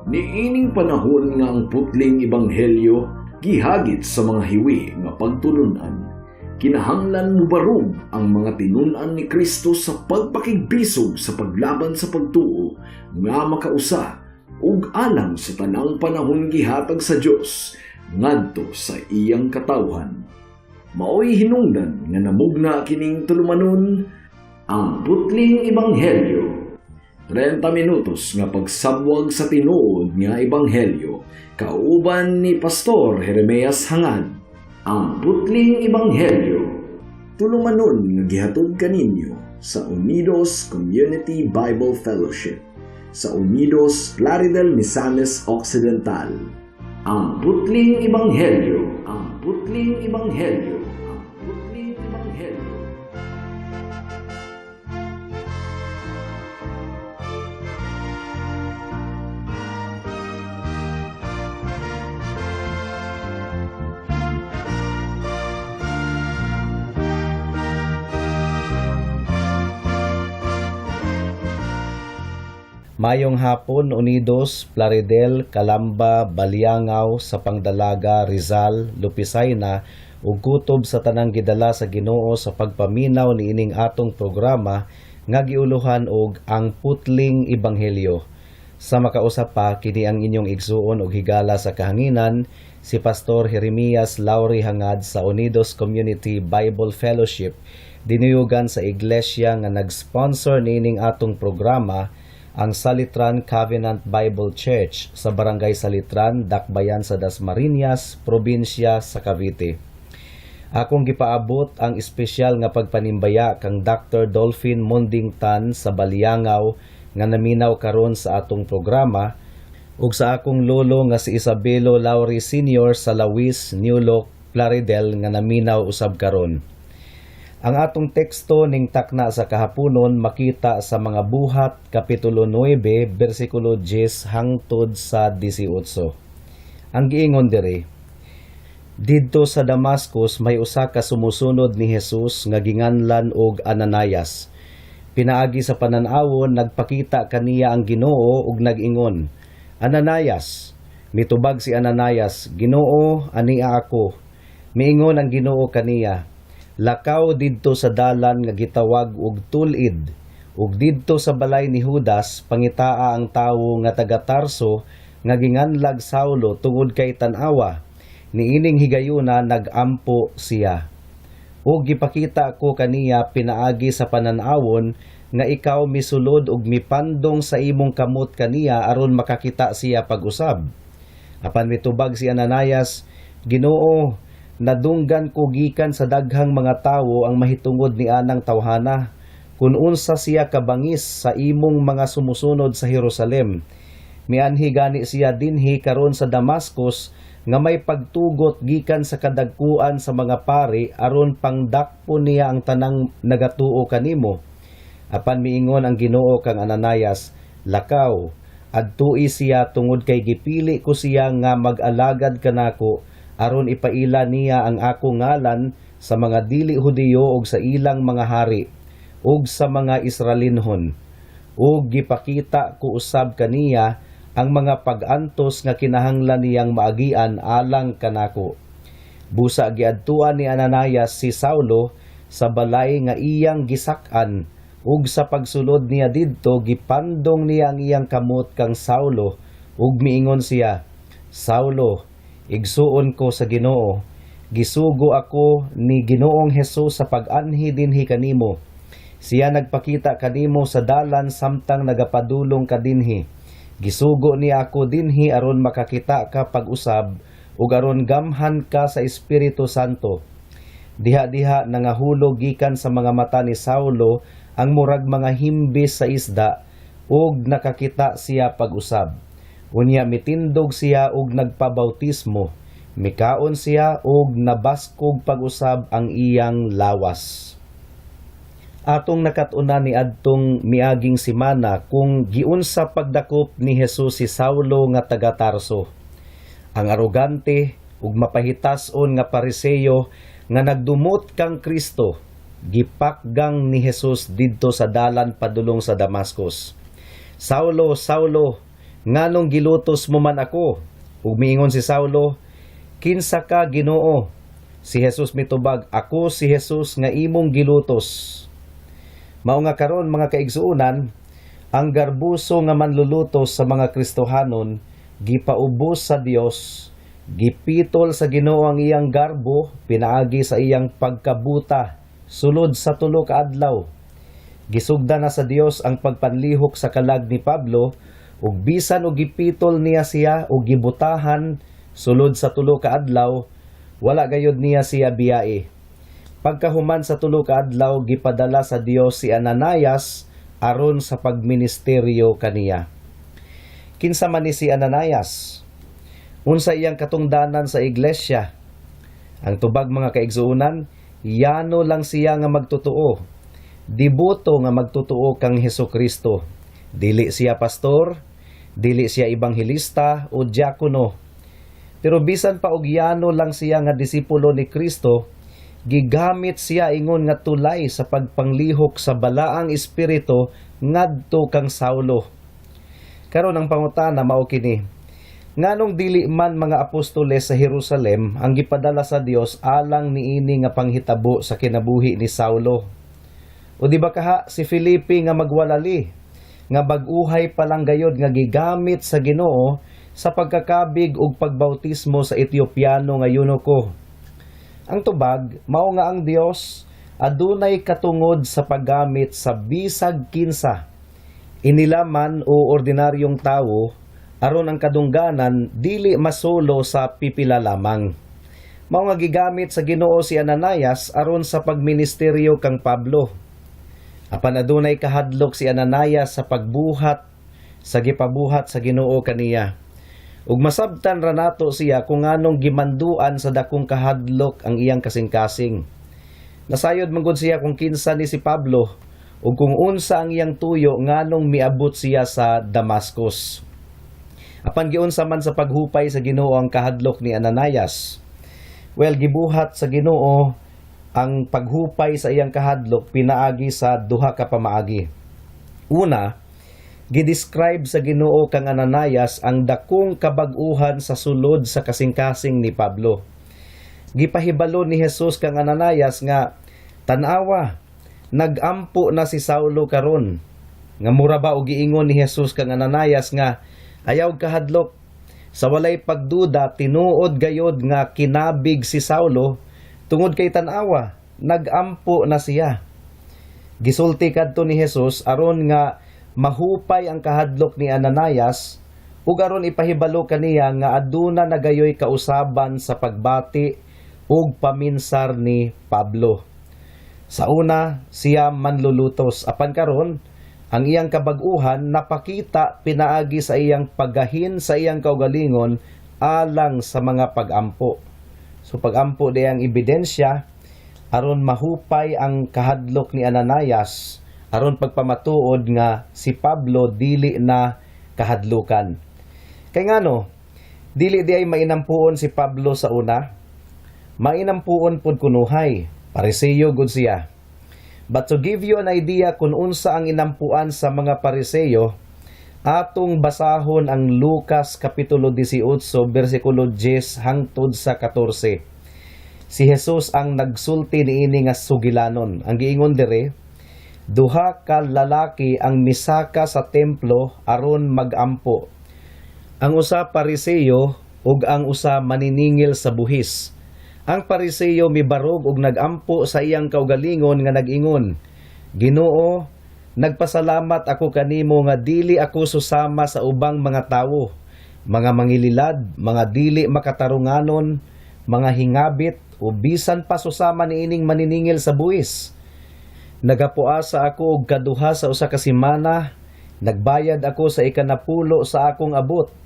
Niining panahon nga ang putling ebanghelyo gihagit sa mga hiwi nga pagtulunan, kinahanglan mubarog ang mga tinun-an ni Kristo sa pagpakigbisog sa paglaban sa pagtuo nga makausa ug alang sa tanang panahon gihatag sa Dios ngadto sa iyang katawhan. Maoy hinungdan nga namugna kining tulumanon, ang Putling Ebanghelyo. 30 minutos nga pagsabwag sa tinuod nga ebanghelyo kauban ni Pastor Jeremias Hangad. Ang Putling Ebanghelyo. Tulumanon nga gihatod kaninyo sa Unidos Community Bible Fellowship sa Unidos, Plaridel, Misamis Occidental. Ang Putling Ebanghelyo. Ang Putling Ebanghelyo. Ang Putling Ebanghelyo. Mayong hapon, Unidos, Plaridel, Calamba, Baliangaw, sa Pangdalaga, Rizal, Lupisayna ug kutob sa tanang gidala sa Ginoo sa pagpaminaw niining atong programa nga giuluhan og Ang Putling Ebanghelyo. Sa makausap pa kini ang inyong igsuon og higala sa kahanginan, si Pastor Jeremias Lauri Hangad sa Unidos Community Bible Fellowship, dinuyugan sa iglesia nga nag-sponsor niining atong programa, ang Salitran Covenant Bible Church sa Barangay Salitran, Dakbayan sa Dasmariñas, probinsya sa Cavite. Akong gipaabot ang espesyal nga pagpanimbaya kang Dr. Dolphin Mundingtan sa Baliangaw nga naminaw karon sa atong programa ug sa akong lolo nga si Isabelo Lauri Sr. sa Lawis, New Look, Plaridel nga naminaw usab karon. Ang atong teksto ning takna sa kahaponon makita sa Mga Buhat kapitulo 9 bersikulo 10 hangtod sa 18. Ang giingon diri, didto sa Damascus may usa ka sumusunod ni Jesus nga ginganlan og Ananias. Pinaagi sa panan-awon nagpakita kaniya ang Ginoo ug nag-ingon, "Ananias." Mitubag si Ananias, "Ginoo, ania ako." Miingon ang Ginoo kaniya, "Lakaw didto sa dalan nga gitawag og Tulid, ug didto sa balay ni Judas pangitaa ang tawo nga taga Tarso nga ginganlag Saulo tungod kay tan-awa, niining higayuna nag-ampo siya. Ug gipakita ko kaniya pinaagi sa panan-awon nga ikaw misulod ug mipandong sa imong kamot kaniya aron makakita siya pag-usab." Apan mitubag si Ananias, "Ginoo, nadunggan ko gikan sa daghang mga tawo ang mahitungod ni anang tawhana, kun unsa siya kabangis sa imong mga sumusunod sa Jerusalem. Mianhi gani siya dinhi karon sa Damascus nga may pagtugot gikan sa kadagkuan sa mga pari aron pangdakpo niya ang tanang nagatuo kanimo." Apan miingon ang Ginoo kang Ananias, "Lakaw, adtui siya tungod kay gipili ko siya nga mag-alagad kanako aron ipaila niya ang akong ngalan sa mga dili Hudiyo ug sa ilang mga hari ug sa mga Israelinhon. Ug gipakita ko usab kaniya ang mga pag-antos nga kinahanglan niyang maagian alang kanako." Busa giadtuan ni Ananias si Saulo sa balay nga iyang gisak-an, ug sa pagsulod niya didto gipandong niya ang iyang kamot kang Saulo ug miingon siya, "Saulo, igsuon ko sa Ginoo, gisugo ako ni Ginoong Hesus sa pag-anhi dinhi kanimo. Siya nagpakita kanimo sa dalan samtang nagapadulong ka dinhi. Gisugo niya ako dinhi aron makakita ka pag-usab ug aron gamhan ka sa Espiritu Santo." Diha-diha nangahulog gikan sa mga mata ni Saulo ang murag mga himbis sa isda ug nakakita siya pag-usab. Unya mitindog siya ug nagpabautismo. Mikaon siya ug nabaskog pag-usab ang iyang lawas. Atong nakat-unan ni adtong miaging semana kung giunsa pagdakop ni Jesus si Saulo nga taga Tarso. Ang arogante ug mapahitason nga Pariseo nga nagdumot kang Kristo, gipakgang ni Jesus didto sa dalan padulong sa Damascus. "Saulo, Saulo, Nganong gilutos mo man ako?" Ug miingon si Saulo, "Kinsa ka, Ginoo?" Si Jesus mitubag, "Ako si Jesus nga imong gilutos." Mao nga karon, mga kaigsuonan, ang garbuso nga manlulutos sa mga Kristohanon gipaubos sa Dios, gipitol sa Ginoo ang iyang garbo pinaagi sa iyang pagkabuta sulod sa 3 ka adlaw. Gisugda na sa Dios ang pagpanlihok sa kalag ni Pablo ug bisan og gipitol niya siya ug gibutahan sulod sa 3 ka adlaw, wala gayud niya siya biyai. Pagkahuman sa 3 ka adlaw, gipadala sa Dios si Ananias aron sa pagministeryo kaniya. Kinsa man ni si Ananias? Unsa iyang katungdanan sa iglesia? Ang tubag, mga kaigsuonan, yano lang siya nga magtotoo. Deboto nga magtotoo kang Heso Kristo. Dili siya pastor, dili siya ebanghelista o diakono. Pero bisan pa og yano lang siya nga disipulo ni Kristo, gigamit siya ingon nga tulay sa pagpanglihok sa Balaang Espiritu ngadto kang Saulo. Karon, ang pangutana mao kini: Nganong dili man mga apostoles sa Jerusalem ang gipadala sa Dios alang niini nga panghitabo sa kinabuhi ni Saulo? O di ba kaha si Felipe nga magwalali, nga bag-uhay pa lang gayod nga gigamit sa Ginoo sa pagkakabig ug pagbautismo sa Etiopiano nga eunuko? Ang tubag, mao nga ang Dios adunay katungod sa paggamit sa bisag kinsa, inila man o ordinaryong tawo, aron ang kadungganan dili masolo sa pipila lamang. Mao nga gigamit sa Ginoo si Ananias aron sa pagministeryo kang Pablo. Apan adunay kahadlok si Ananias sa pagbuhat sa gipabuhat sa Ginoo kaniya. Ug masabtan ra nato siya kung nganong gimanduan sa dakong kahadlok ang iyang kasing-kasing. Nasayod man gud siya kung kinsa ni si Pablo ug kung unsa ang iyang tuyo nganong miabot siya sa Damascus. Apan giunsa man sa paghupay sa Ginoo ang kahadlok ni Ananias? Well, gibuhat sa Ginoo ang paghupay sa iyang kahadlok pinaagi sa duha ka pamaagi. Una, gidescribe sa Ginoo kang Ananias ang dakong kabag-uhan sa sulod sa kasing-kasing ni Pablo. Gipahibalo ni Jesus kang Ananias nga, "Tan-awa, nagampo na si Saulo karon." Nga mura ba og giingon ni Jesus kang Ananias nga ayaw kahadlok. Sa walay pagduda, tinuod gayod nga kinabig si Saulo tungod kay tan-awa, nagampo na siya. Gisulti kadto ni Jesus aron nga mahupay ang kahadlok ni Ananias ug aron ipahibalo kaniya nga aduna na gayoy kausaban sa pagbati ug paminsar ni Pablo. Sa una, siya manlulutos, apan karon ang iyang kabag-uhan napakita pinaagi sa iyang paggahin sa iyang kaugalingon alang sa mga pagampo. So pagampo di ang ebidensya aron mahupay ang kahadlok ni Ananias, aron pagpamatuod nga si Pablo dili na kahadlukan. Kay ngano dili di ay mainampuon si Pablo sa una? Mainampuon pud kunuhay. Pareseyo gud siya. But to give you an idea kung unsa ang inampuan sa mga Pariseyo, atong basahon ang Lucas kapitulo 18 bersikulo 10 hangtod sa 14. Si Jesus ang nagsulti niini nga sugilanon. Ang giingon dire, duha ka lalaki ang misaka sa templo aron magampo. Ang usa Pariseyo ug ang usa maniningil sa buhis. Ang Pariseyo mibarog ug nagampo sa iyang kaugalingon nga nag-ingon, 'Ginoo, nagpasalamat ako kanimo nga dili ako susama sa ubang mga tawo, mga mangililad, mga dili makatarunganon, mga hingabit, o bisan pa susama niining maniningil sa buwis. Nagapuasa ako og kaduha sa usa ka semana, nagbayad ako sa ikanapulo sa akong abot.'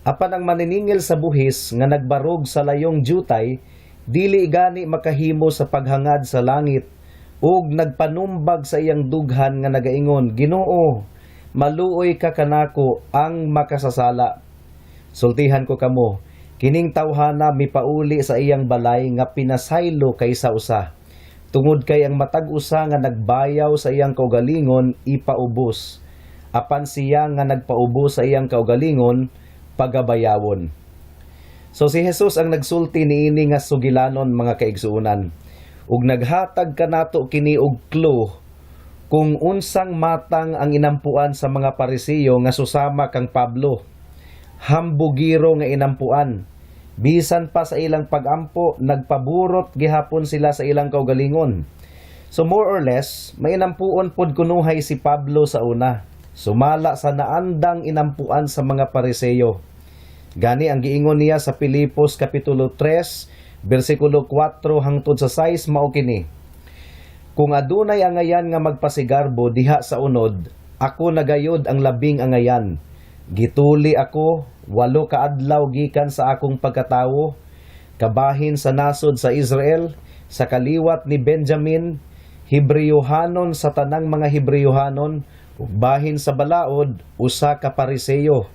Apan ang maniningil sa buhis nga nagbarog sa layong dyutay, dili gani makahimo sa paghangad sa langit ug nagpanumbag sa iyang dughan nga nagaingon, 'Ginoo, maluoy ka kanako ang makasasala.' Sultihan ko kamo, kining tawhana mipauli sa iyang balay nga pinasaylo kaysa usa. Tungod kay ang matag usa nga nagbayaw sa iyang kaugalingon ipaubos. Apan siya nga nagpaubos sa iyang kaugalingon, pagabayawon. So si Jesus ang nagsulti niini nga sugilanon, mga kaigsuonan. Ug naghatag kanato kini og clue kung unsang matang ang inampuan sa mga Parisiyo nga susama kang Pablo. Hambugiro nga inampuan. Bisan pa sa ilang pagampo, nagpaburot gihapon sila sa ilang kaugalingon. So more or less, may inampuon pod kunuhay si Pablo sa una. Sumala sa naandang inampuan sa mga Pariseyo. Gani ang giingon niya sa Pilipos kapitulo 3, bersikulo 4 hangtod sa 6 mao kini: "Kung adunay angayan nga magpasigarbo diha sa unod, ako na gayod ang labing angayan. Gituli ako 8 ka adlaw gikan sa akong pagkatawo, kabahin sa nasod sa Israel, sa kaliwat ni Benjamin, Hebreohanon sa tanang mga Hebreohanon, ug bahin sa balaod, usa ka Pariseyo,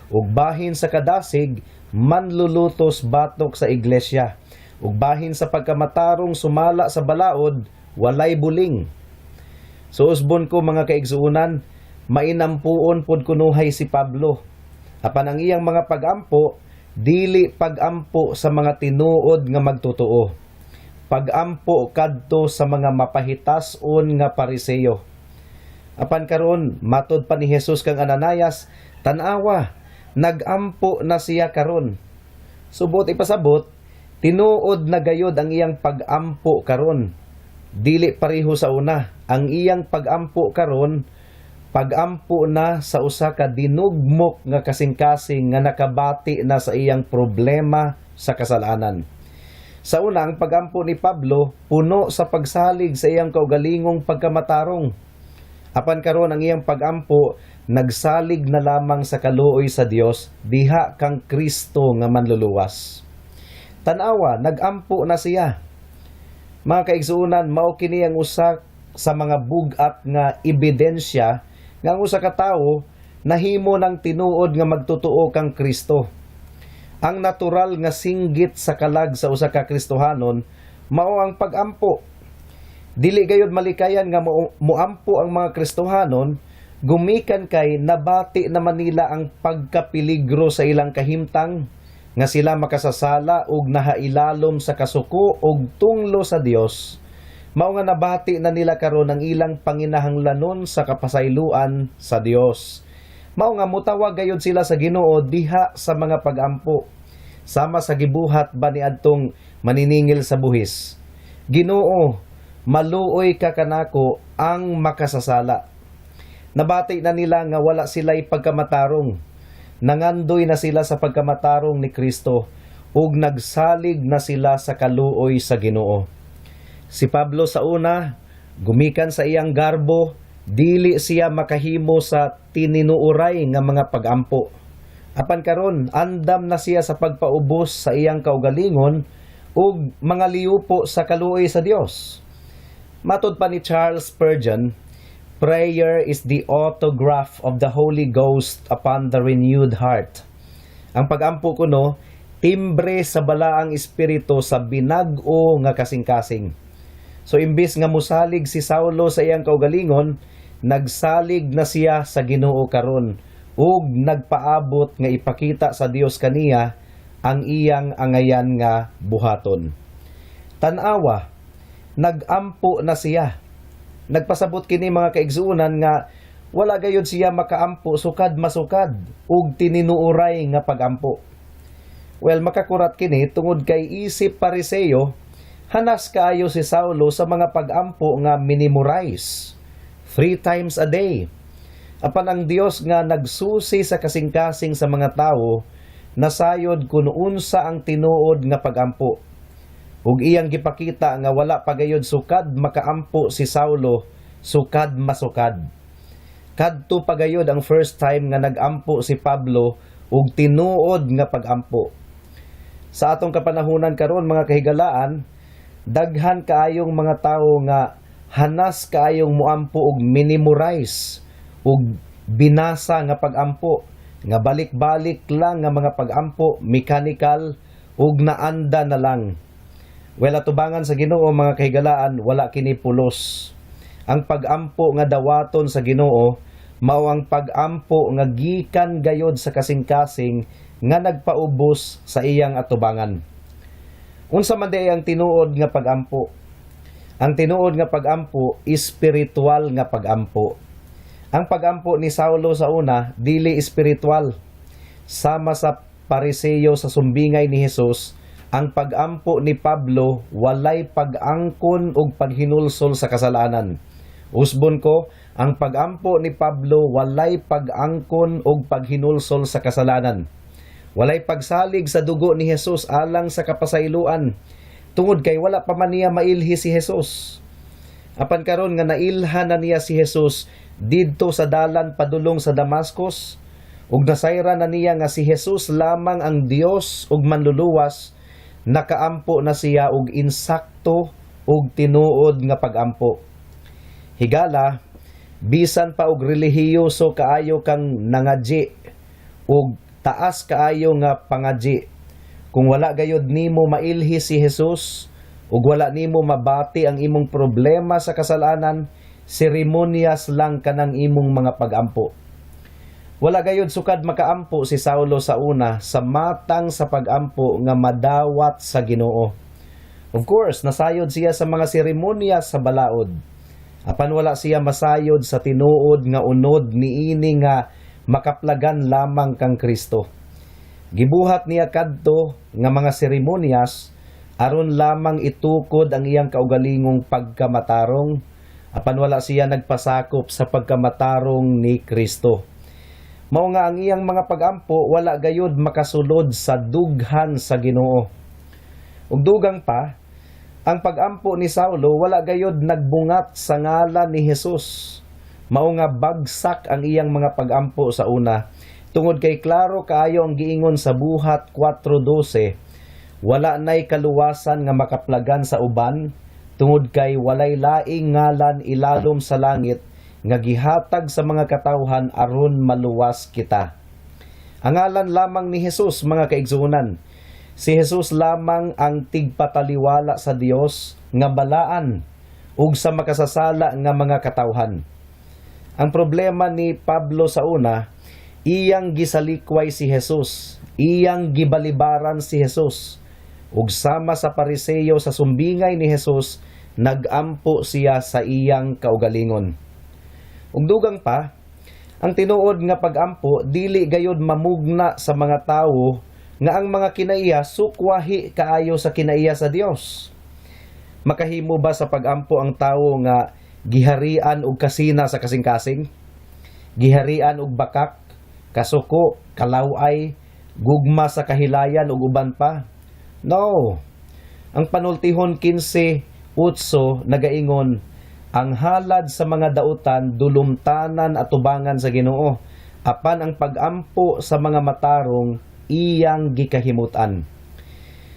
ug bahin sa kadasig, manlulutos batok sa iglesia, ug bahin sa pagkamatarong sumala sa balaod, walay buling." So usbon ko, mga kaigsuonan, mainampuon pod kunuhay si Pablo. Apan ang iyang mga pagampo, dili pagampo sa mga tinuod nga magtotoo. Pagampo kadto sa mga mapahitason nga Pariseyo. Apan karon, matod pa ni Jesus kang Ananias, "Tan-awa, nagampo na siya karon." Subot ipasabot, tinuod na gayod ang iyang pagampo karon. Dili pareho sa una. Ang iyang pagampo karon, pagampo na sa usa ka dinugmok nga kasing-kasing nga nakabati na sa iyang problema sa kasalanan. Sa una, ang pagampo ni Pablo puno sa pagsalig sa iyang kaugalingong pagkamatarong. Apan karon, ang iyang pagampo nagsalig na lamang sa kaluoy sa Dios diha kang Kristo nga manluluwas. "Tanawa, nagampo na siya." Mga kaigsuonan, mao kini ang usa sa mga bug-at nga ebidensya nga ang usa ka tawo nahimo ng tinuod nga magtotoo kang Kristo. Ang natural nga singgit sa kalag sa usa ka Kristohanon mao ang pagampo. Dili gayud malikayan nga muampo ang mga Kristohanon gumikan kay nabati naman nila ang pagkapiligro sa ilang kahimtang nga sila makasasala ug nahailalom sa kasuko ug tunglo sa Dios. Mao nga nabati na nila karon ang ilang panginahanglanon sa kapasayloan sa Dios. Mao nga mutawag gayud sila sa Ginoo diha sa mga pagampo. Sama sa gibuhat ba ni adtong maniningil sa buhis: "Ginoo, maluoy ka kanako ang makasasala." Nabati na nila nga wala sila'y pagkamatarong. Nangandoy na sila sa pagkamatarong ni Kristo ug nagsalig na sila sa kaluoy sa Ginoo. Si Pablo sa una, gumikan sa iyang garbo, dili siya makahimo sa tininuoray nga mga pagampo. Apan karon, andam na siya sa pagpaubos sa iyang kaugalingon ug mga liupo sa kaluoy sa Dios. Matod pa ni Charles Spurgeon, "Prayer is the autograph of the Holy Ghost upon the renewed heart." Ang pagampo kuno, timbre sa Balaang Espiritu sa binag-o nga kasing-kasing. So imbis nga musalig si Saulo sa iyang kaugalingon, nagsalig na siya sa Ginoo karon ug nagpaabot nga ipakita sa Dios kaniya ang iyang angayan nga buhaton. "Tan-awa, nagampo na siya." Nagpasabot kini, mga kaigsuonan, nga wala gayud siya makaampo sukad masukad ug tininuoray nga pagampo. Well, makakurat kini tungod kay isip Pariseo, hanas kaayo si Saulo sa mga pagampo nga minimorize three times a day. Apan ang Dios nga nagsusi sa kasing-kasing sa mga tawo, nasayod kun unsa ang tinuod nga pagampo. Ug iyang gipakita nga wala pa gayud sukad makaampo si Saulo sukad masukad. Kadto pa gayud ang first time nga nagampo si Pablo ug tinuod nga pagampo. Sa atong kapanahunan karon, mga kahigalaan, daghan kaayong mga tawo nga hanas kaayong muampo og minimorize ug binasa nga pagampo nga balik-balik lang nga mga pagampo, mechanical ug naanda na lang. Well, atubangan sa Ginoo, mga kahigalaan, wala kini pulos. Ang pagampo nga dawaton sa Ginoo, Mao ang pag-ampo nga gikan gayod sa kasing-kasing nga nagpaubos sa iyang atubangan. Unsa man diay ang tinuod nga pag-ampo? Ang tinuod nga pag-ampo, espiritual nga pag-ampo. Ang pag-ampo ni Saulo sa una, dili espiritual. Sama sa Pariseo sa sumbingay ni Jesus, ang pag-ampo ni Pablo walay pag-angkon ug paghinulsol sa kasalanan. Usbon ko, ang pag-ampo ni Pablo walay pag-angkon ug paghinulsol sa kasalanan. Walay pagsalig sa dugo ni Jesus alang sa kapasayloan. Tungod kay wala pa man niya mailhi si Jesus. Apan karon nga nailhan na niya si Jesus didto sa dalan padulong sa Damascus, ug nasayran na niya nga si Jesus lamang ang Dios ug Manluluwas, nakaampo na siya og insakto ug tinuod nga pagampo. Higala, bisan pa og relihiyoso kaayo kang nangadyi ug taas kaayo nga pangadyi, kung wala gayod nimo mailhi si Jesus ug wala nimo mabati ang imong problema sa kasalanan, seremonyas lang kanang imong mga pagampo. Wala gayod sukad makaampo si Saulo sa una sa matang sa pagampo nga madawat sa Ginoo. Of course, nasayod siya sa mga seremonya sa balaod. Apan wala siya masayod sa tinuod nga unod niini nga makaplagan lamang kang Kristo. Gibuhat niya kadto nga mga seremonyas aron lamang itukod ang iyang kaugalingong pagkamatarong, apan wala siya nagpasakop sa pagkamatarong ni Kristo. Mao nga ang iyang mga pagampo wala gayud makasulod sa dughan sa Ginoo. Ug dugang pa, ang pagampo ni Saulo wala gayud nagbungat sa ngalan ni Jesus. Mao nga bagsak ang iyang mga pagampo sa una. Tungod kay klaro kaayo ang giingon sa Buhat 4:12, wala nay kaluwasan nga makaplagan sa uban tungod kay walay laing ngalan ilalom sa langit nga gihatag sa mga katawhan aron maluwas kita. Ang ngalan lamang ni Jesus, mga kaigsuonan. Si Jesus lamang ang tigpataliwala sa Dios nga balaan ug sa makasasala nga mga katawhan. Ang problema ni Pablo sa una, iyang gisalikway si Jesus, iyang gibalibaran si Jesus. Ug sama sa Pariseo sa sumbingay ni Jesus, nagampo siya sa iyang kaugalingon. Ug dugang pa, ang tinuod nga pagampo dili gayod mamugna sa mga tawo nga ang mga kinaiya sukwahi kaayo sa kinaiya sa Dios. Makahimo ba sa pagampo ang tawo nga giharian og kasina sa kasing-kasing? Giharian og bakak, kasuko, kalaway, gugma sa kahilayan ug uban pa? No. Ang Panultihon 15:8 nagaingon, "Ang halad sa mga dautan dulumtanan atubangan sa Ginoo, apan ang pagampo sa mga matarong iyang gikahimutan."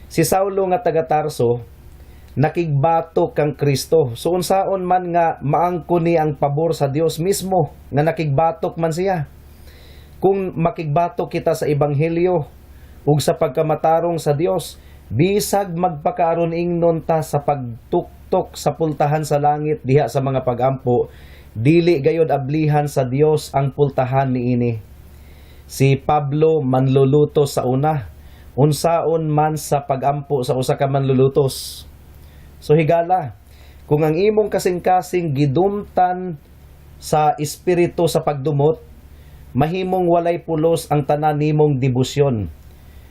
Si Saulo nga taga Tarso nakigbato kang Kristo. So unsaon man nga maangkon ni ang pabor sa Dios mismo nga nakigbatok man siya? Kung makigbatok kita sa ebanghelyo ug sa pagkamatarong sa Dios, bisag magpakaaron ingnon ta sa pagtuktok sa pultahan sa langit diha sa mga pagampo, dili gayod ablihan sa Dios ang pultahan niini. Si Pablo manlulutos sa una. Unsaon man sa pagampo sa usa ka manlulutos? So higala, kung ang imong kasing-kasing gidumtan sa espiritu sa pagdumot, mahimong walay pulos ang tanan nimong debosyon.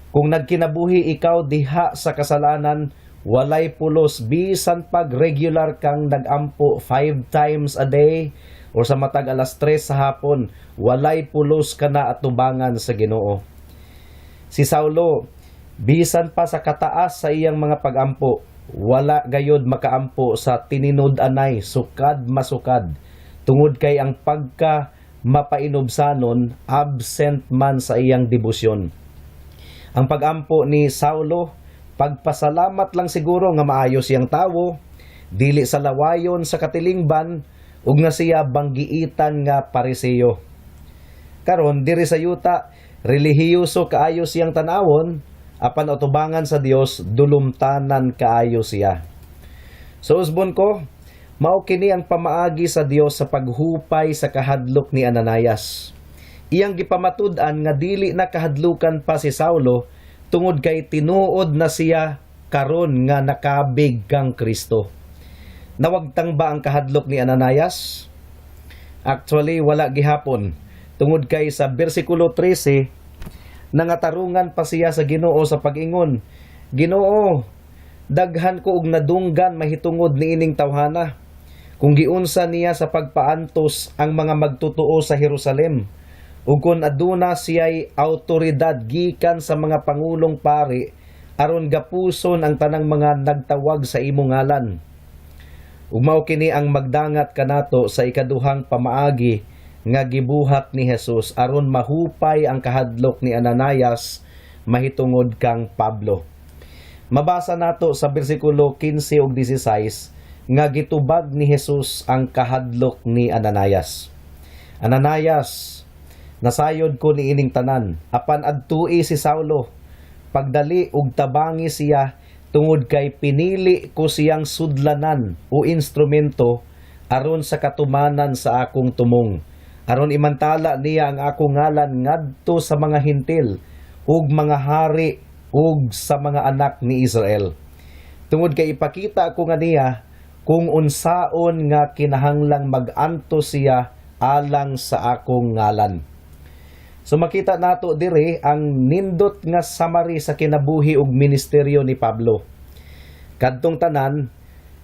Kung nagkinabuhi ikaw diha sa kasalanan, walay pulos bisan pag regular kang nagampo five times a day or sa matag alas 3 sa hapon, walay pulos ka na atubangan sa Ginoo. Si Saulo, bisan pa sa kataas sa iyang mga pagampo, wala gayod makaampo sa tininud-anay, sukad masukad, tungod kay ang pagka mapainubsanon absent man sa iyang debosyon. Ang pagampo ni Saulo, pagpasalamat lang siguro nga maayo siyang tawo, dili sa lawayon sa katilingban, ug nga siya banggiitan nga Pariseo. Karon diri sa yuta, relihiyoso kaayo siyang tanawon, apan atubangan sa Dios dulumtanan kaayo siya. So usbon ko, Mao kini ang pamaagi sa Dios sa paghupay sa kahadlok ni Ananias. Iyang gipamatud-an nga dili na kahadlukan pa si Saulo tungod kay tinuod na siya karon nga nakabig kang Kristo. Nawagtang ba ang kahadlok ni Ananias? Actually, wala gihapon. Tungod kay sa bersikulo 13, nangatarungan pa siya sa Ginoo sa pag-ingon, "Ginoo, daghan ko og nadunggan mahitungod niining tawhana. Kung giunsa niya sa pagpaantos ang mga magtotoo sa Jerusalem, ug kung aduna siya'y autoridad gikan sa mga pangulong pari aron gapuson ang tanang mga nagtawag sa imong ngalan." Ug mao kini ang magdangat kanato sa ikaduhang pamaagi nga gibuhat ni Jesus aron mahupay ang kahadlok ni Ananias mahitungod kang Pablo. Mabasa nato sa bersikulo 15 ug 16 nga gitubag ni Jesus ang kahadlok ni Ananias. "Ananias, nasayod ko niining tanan, apan adtui si Saulo. Pagdali ug tabangi siya tungod kay pinili ko siyang sudlanan o instrumento aron sa katumanan sa akong tumong, aron imantala niya ang akong ngalan ngadto sa mga Hentil ug mga hari ug sa mga anak ni Israel. Tungod kay ipakita ko nga niya kung unsaon nga kinahanglang mag-antos siya alang sa akong ngalan." So makita nato diri ang nindot nga summary sa kinabuhi ug ministeryo ni Pablo. Kadtong tanan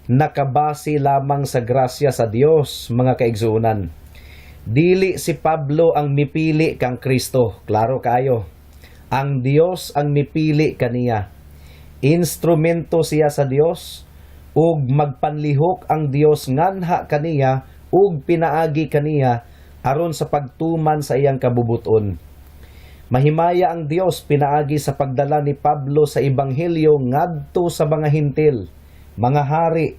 nakabase lamang sa grasya sa Dios, mga kaigsuonan. Dili si Pablo ang mipili kang Kristo, klaro kaayo. Ang Dios ang mipili kaniya. Instrumento siya sa Dios ug magpanlihok ang Dios nganha kaniya ug pinaagi kaniya aron sa pagtuman sa iyang kabubuton. Mahimaya ang Dios pinaagi sa pagdala ni Pablo sa ebanghelyo ngadto sa mga Hentil, mga hari,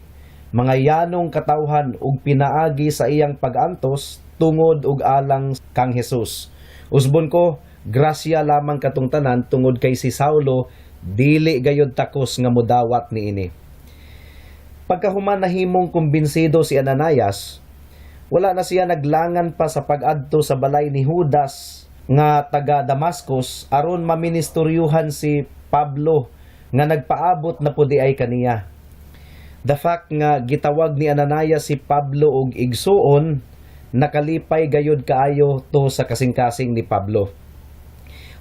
mga yanong katawhan ug pinaagi sa iyang pag-antos tungod ug alang kang Jesus. Usbon ko, grasya lamang katong tanan tungod kay si Saulo dili gayud takos nga modawat niini. Pagkahuman nahimong kumbinsido si Ananias, wala na siya naglangan pa sa pag-adto sa balay ni Judas nga taga Damascus aron maministeryuhan si Pablo nga nagpaabot na pud diay kaniya. The fact nga gitawag ni Ananias si Pablo og igsuon, nakalipay gayud kaayo to sa kasing-kasing ni Pablo.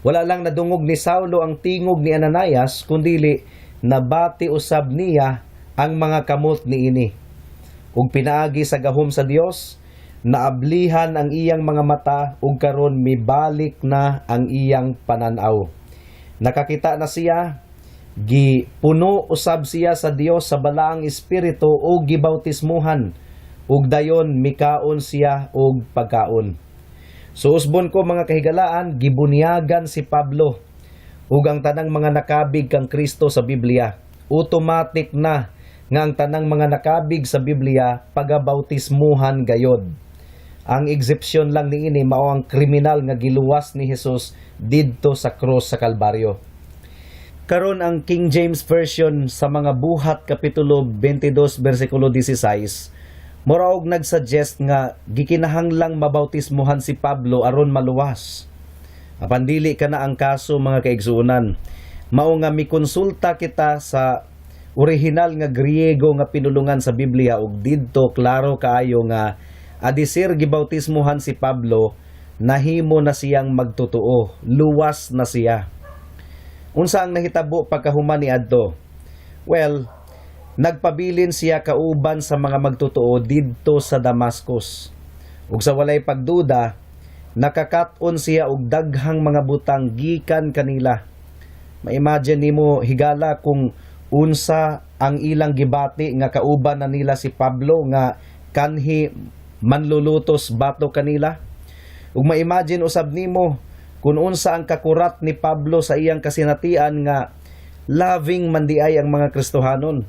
Wala lang nadungog ni Saulo ang tingog ni Ananias, kundili nabati usab niya ang mga kamot niini. Ug pinaagi sa gahom sa Dios, naablihan ang iyang mga mata ug karon mibalik na ang iyang pananaw. Nakakita na siya, gipuno usab siya sa Dios sa Balaang Espiritu ug gibautismuhan ug dayon mikaon siya og pagkaon. So usbon ko, mga kahigalaan, gibunyagan si Pablo ug ang tanang mga nakabig kang Kristo sa Biblia. Automatic na nga ang tanang mga nakabig sa Biblia pagabautismuhan gayod. Ang exception lang niini mao ang kriminal nga giluwas ni Jesus didto sa krus sa Kalbaryo. Karon, ang King James Version sa mga Buhat kapitulo 22 bersikulo 16 mura og nagsuggest nga gikinahanglang mabautismuhan si Pablo aron maluwas. Apan dili kana ang kaso, mga kaigsuonan. Mao nga mikonsulta kita sa orihinal nga Griego nga pinulungan sa Biblia ug didto klaro kaayo nga adisir gibautismuhan si Pablo, nahimo na siyang magtotoo, luwas na siya. Unsa ang nahitabo pagkahuman ni adto? Well, nagpabilin siya kauban sa mga magtotoo didto sa Damascus. Ug sa walay pagduda, nakakat-on siya og daghang mga butang gikan kanila. Ma-imagine nimo, higala, kung unsa ang ilang gibati nga kauban na nila si Pablo nga kanhi manlulutos bato kanila. Ug ma-imagine usab nimo kung unsa ang kakurat ni Pablo sa iyang kasinatian nga loving man diay ang mga Kristohanon.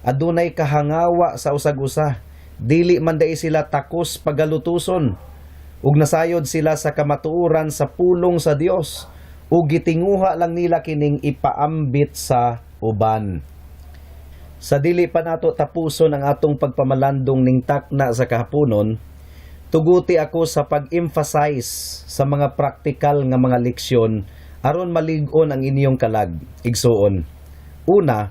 Adunay kahangawa sa usag-usa. Dili man diay sila takos pagalutuson. Ug nasayod sila sa kamatuoran sa pulong sa Dios ug gitinguha lang nila kining ipaambit sa uban. Sa dili pa nato tapuson ang atong pagpamalandong ning takna sa kahaponon, tuguti ako sa pag-emphasize sa mga praktikal nga mga leksyon aron malig-on ang inyong kalag, igsuon. Una,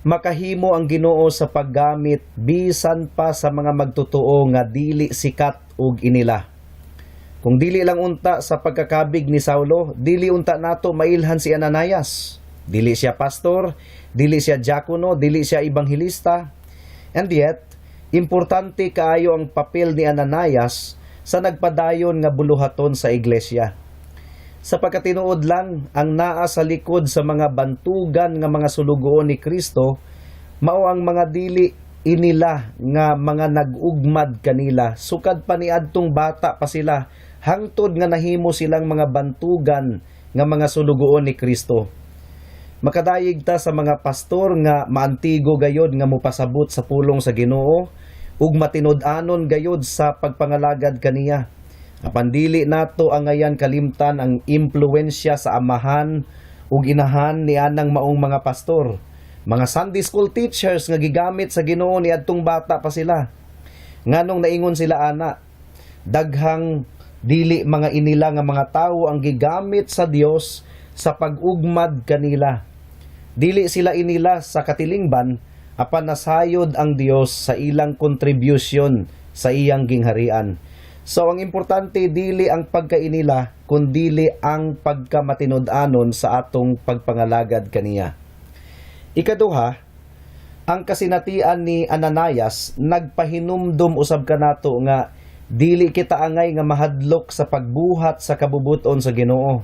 makahimo ang Ginoo sa paggamit bisan pa sa mga magtotoo nga dili sikat ug inila. Kung dili lang unta sa pagkakabig ni Saulo, dili unta nato mailhan si Ananias. Dili siya pastor, dili siya diakono, dili siya ebanghelista. And yet, importante kaayo ang papel ni Ananias sa nagpadayon nga buluhaton sa iglesia. Sa pagkatinuod lang, ang naa sa likod sa mga bantugan nga mga sulugoon ni Kristo, mao ang mga dili inila nga mga nag-ugmad kanila sukad pa niadtong bata pa sila hangtod nga nahimo silang mga bantugan nga mga sulugoon ni Kristo. Makadayeg ta sa mga pastor nga maantigo gayod nga mopasabot sa pulong sa Ginoo ug matinud-anon gayod sa pagpangalagad kaniya. Apan dili nato angayan kalimtan ang impluwensya sa amahan ug inahan ni anang maong mga pastor. Mga Sunday school teachers nga gigamit sa Ginoo niadtong bata pa sila. Nganong naingon sila ana? Daghang dili mga inila nga mga tawo ang gigamit sa Dios sa pag-ugmad kanila. Dili sila inila sa katilingban, apan nasayod ang Dios sa ilang contribution sa iyang gingharian. So ang importante, dili ang pagkainila kundili ang pagkamatinud-anon sa atong pagpangalagad kaniya. Ikaduha, ang kasinatian ni Ananias nagpahinumdum usab kanato nga dili kita angay nga mahadlok sa pagbuhat sa kabubuton sa Ginoo.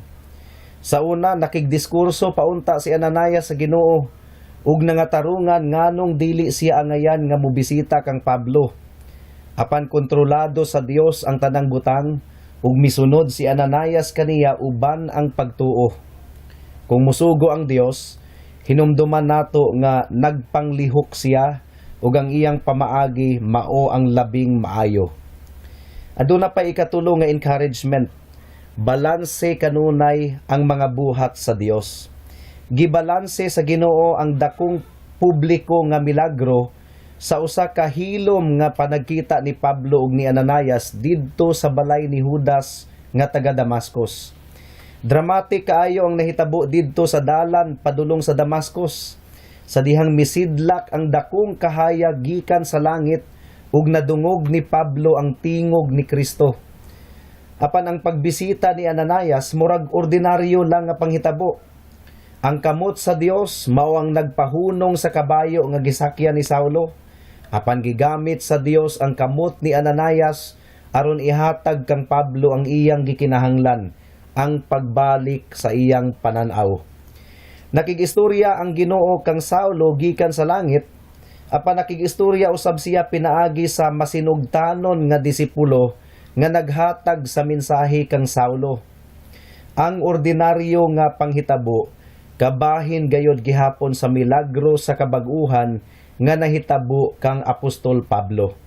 Sa una, nakigdiskurso paunta si Ananias sa Ginoo ug nangatarungan nganong dili siya angayan nga mobisita kang Pablo. Apan kontrolado sa Dios ang tanang butang ug misunod si Ananias kaniya uban ang pagtuo. Kung musugo ang Dios, hinumduman nato nga nagpanglihok siya ug ang iyang pamaagi mao ang labing maayo. Aduna pa ikatulo nga encouragement. Balanse kanunay ang mga buhat sa Dios. Gibalanse sa Ginoo ang dakong publiko nga milagro sa usa ka hilom nga panagkita ni Pablo ug ni Ananias didto sa balay ni Judas nga taga Damascus. Dramatic kaayo ang nahitabo didto sa dalan padulong sa Damascus. Sa dihang misidlak ang dakong kahayag gikan sa langit ug nadungog ni Pablo ang tingog ni Kristo. Apan ang pagbisita ni Ananias, murag ordinaryo lang nga panghitabo. Ang kamot sa Dios mao ang nagpahunong sa kabayo nga gisakyan ni Saulo. Apan gigamit sa Dios ang kamot ni Ananias aron ihatag kang Pablo ang iyang gikinahanglan, ang pagbalik sa iyang pananaw. Nakig-istorya ang Ginoo kang Saulo gikan sa langit, apan nakig-istorya usab siya pinaagi sa masinugtanon nga disipulo nga naghatag sa mensahe kang Saulo. Ang ordinaryo nga panghitabo kabahin gayod gihapon sa milagro sa kabag-uhan nga nahitabo kang Apostol Pablo.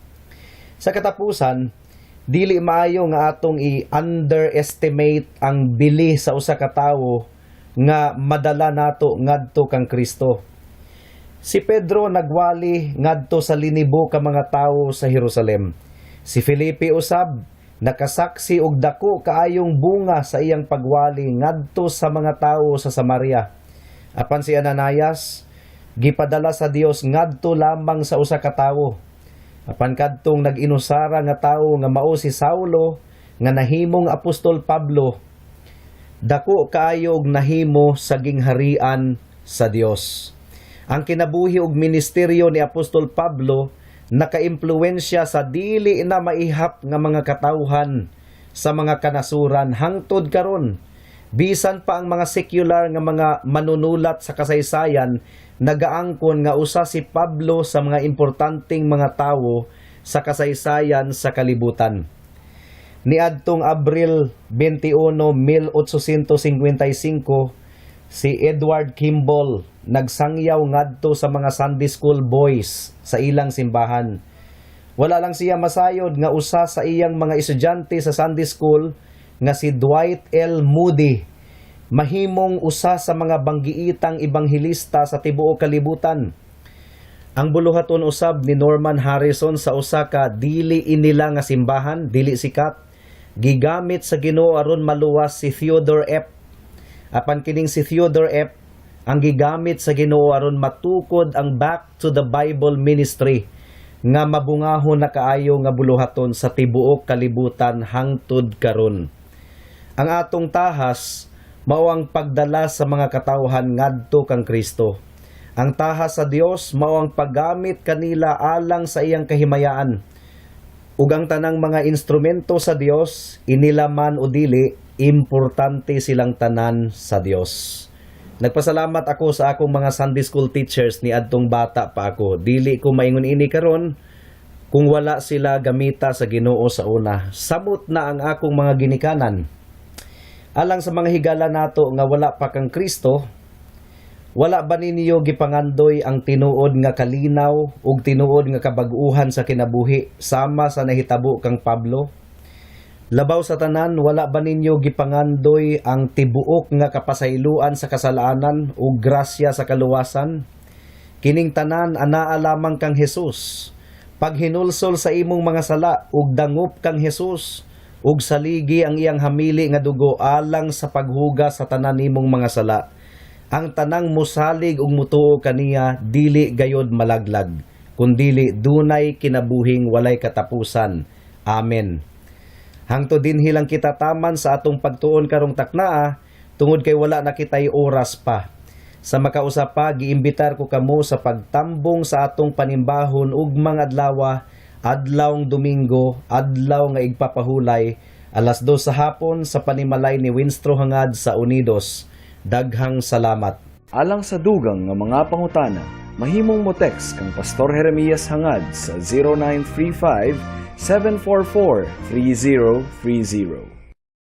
Sa katapusan, dili maayo nga atong i-underestimate ang bili sa usa ka tawo nga madala nato ngadto kang Kristo. Si Pedro nagwali ngadto sa linibo ka mga tawo sa Jerusalem. Si Felipe usab nakasaksi og dako kaayong bunga sa iyang pagwali ngadto sa mga tawo sa Samaria. Apan si Ananias, gipadala sa Dios ngadto lamang sa usa ka tawo. Apan kadtong nag-inusara nga tawo nga mao si Saulo nga nahimong Apostol Pablo, dako kaayo og nahimo sa gingharian sa Dios. Ang kinabuhi og ministeryo ni Apostol Pablo nakaimpluwensya sa dili na maihap nga mga katawhan sa mga kanasuran hangtod karon. Bisan pa ang mga secular nga mga manunulat sa kasaysayan nagaangkon nga usa si Pablo sa mga importanteng mga tawo sa kasaysayan sa kalibutan. Niadtong Abril 21, 1855, si Edward Kimball nagsangyaw ngadto sa mga Sunday school boys sa ilang simbahan. Wala lang siya masayod nga usa sa iyang mga estudyante sa Sunday school nga si Dwight L. Moody mahimong usa sa mga banggiitang ebanghelista sa tibuok kalibutan. Ang buluhaton usab ni Norman Harrison sa usa ka dili inila nga simbahan, dili sikat, gigamit sa Ginoo aron maluwas si Theodore Epp. Apan kining si Theodore Epp ang gigamit sa Ginoo aron matukod ang Back to the Bible Ministry nga mabungahon na kaayo nga buluhaton sa tibuok kalibutan hangtod karon. Ang atong tahas mao ang pagdala sa mga katawhan ngadto kang Kristo. Ang tahas sa Dios mao ang paggamit kanila alang sa iyang kahimayaan. Ug ang tanang mga instrumento sa Dios, inila man o dili, importante silang tanan sa Dios. Nagpasalamat ako sa akong mga Sunday school teachers ni adtong bata pa ako. Dili ko maingon ini karon kung wala sila gamita sa Ginoo sa una. Samot na ang akong mga ginikanan. Alang sa mga higala nato nga wala pa kang Kristo, wala ba ninyo gipangandoy ang tinuod nga kalinaw ug tinuod nga kabag-uhan sa kinabuhi sama sa nahitabo kang Pablo? Labaw sa tanan, wala ba ninyo gipangandoy ang tibuok nga kapasayloan sa kasalanan ug grasya sa kaluwasan? Kining tanan anaa lamang kang Jesus. Paghinulsol sa imong mga sala ug dangop kang Jesus ug saligi ang iyang hamili nga dugo alang sa paghugas sa tanan nimong mga sala. Ang tanang musalig ug mutuo kaniya dili gayod malaglag, kundili dunay kinabuhing walay katapusan. Amen. Hangtod dinhi lang kita taman sa atong pagtuon karong taknaa tungod kay wala na kitay oras pa. Sa makausa pa, giimbitar ko kamo sa pagtambong sa atong panimbahon ugmang adlawa, adlawng Domingo, adlaw nga igpapahulay, 2:00 sa hapon sa panimalay ni Winstro Hangad sa Unidos. Daghang salamat. Alang sa dugang nga mga pangutana, mahimong mo text kang Pastor Jeremias Hangad sa 0935 744 3030.